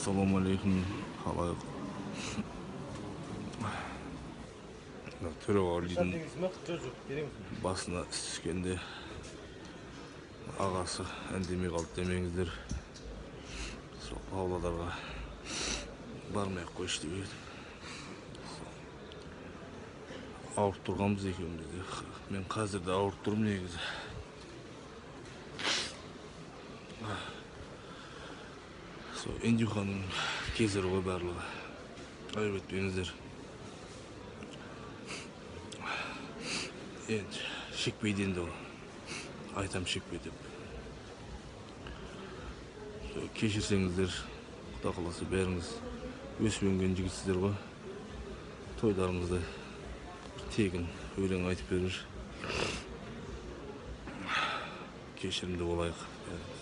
Ассалаумағалейкум, халайық. Төреғалидың басына іс түскенде ағасы үндемей қалды демеңіздер. Сол Павлодарға бармай ақ қойшы деп едім. Ауырып тұрғанбыз екеуміз де. Мен қазір де ауырып тұрмын негізі. Сол Индюханың кесірі ғой барлығы. Айып етпеңіздер. Енді шекпейді енді ол. Айтам шекпе деп. Сол кешірсеңіздер, Құда қаласа бәріңіз өсіп өнген жігітсіздер ғой. Тойларыңызда тегін өлең айтып берер. Кешірімді болайық бәріміз.